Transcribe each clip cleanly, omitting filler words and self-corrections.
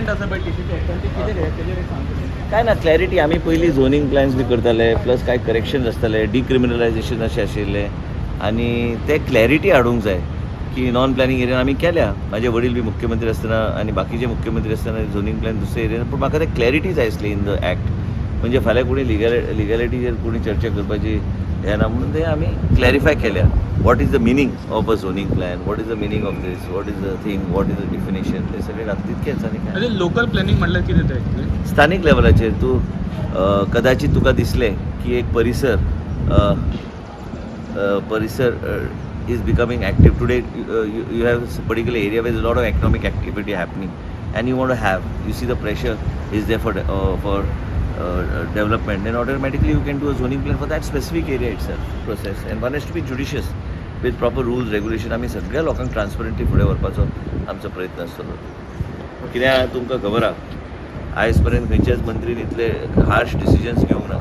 Amendment आसा पळय TCP एक्टान, ती कितें रे, तेजेर एक सांग तुमी. काय ना, क्लॅरिटी आमी पयलीं झोनींग प्लॅन्स बी करताले, प्लस कांय करेक्शन्स आसताले, डिक्रिमिनलायझेशन अशें आशिल्लें आनी ते क्लॅरिटी हाडूंक जाय की नॉन प्लॅनिंग एरियान आमी केल्या. म्हाजे वडील बी मुख्यमंत्री आसतना आनी बाकीचे मुख्यमंत्री आसतना झोनींग प्लॅन दुसऱ्या एरियान, पूण म्हाका ते क्लॅरिटी जाय आसली इन the act. म्हणजे फाल्यां कोणी लिगॅलिटीचेर कोणी चर्चा करपाची हें ना म्हणून ते आमी क्लॅरिफाय केल्या, what is the meaning of a zoning plan, what is the meaning of this, what is the thing, what is the definition, ते सगळें घातलें. तितकेंच आनी काय? म्हणजे लोकल प्लॅनिंग म्हणल्यार कितें तें एक्चुअली? स्थानीक लेवलाचेर तूं कदाचित तुका दिसलें की एक परिसर अ, अ, परिसर is becoming active today, you have particular area with lot of economic activity happening and you want to have, you see the pressure is there for development, then automatically you can do a zoning plan for that specific area itself process. And one has to be judicious with proper rules, regulation. आमी सगळ्या लोकांक transparently फुडें व्हरपाचो आमचो प्रयत्न आसतलो. कित्याक तुमकां खबर आहा, आयज पर्यंत खंयच्याच मंत्रीन इतले हार्श डिसिजन्स घेवंक ना.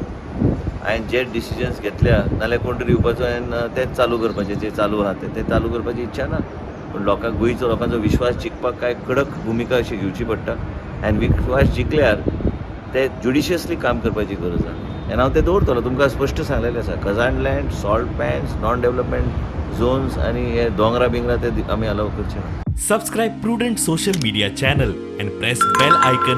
हांवें जे डिसिजन्स घेतल्या, नाल्यार कोण तरी येवपाचो आनी तेच चालू करपाचें, जे चालू आहा ते चालू करपाची इच्छा ना. पूण लोकांक, गोंयचो लोकांचो विश्वास जिखपाक काय कडक भुमिका अशी घेवची पडटा आनी विश्वास जिखल्यार ते ज्युडिशियसली काम करपाची गरज आहा आनी हांव तें दवरतलो. तुमकां स्पश्ट सांगलेलें आसा, khazan land, salt pans, non development zones आनी हे दोंगरा बिंगरा ते आमी अलाव करचे ना. Subscribe Prudent Social Media channel and press bell icon.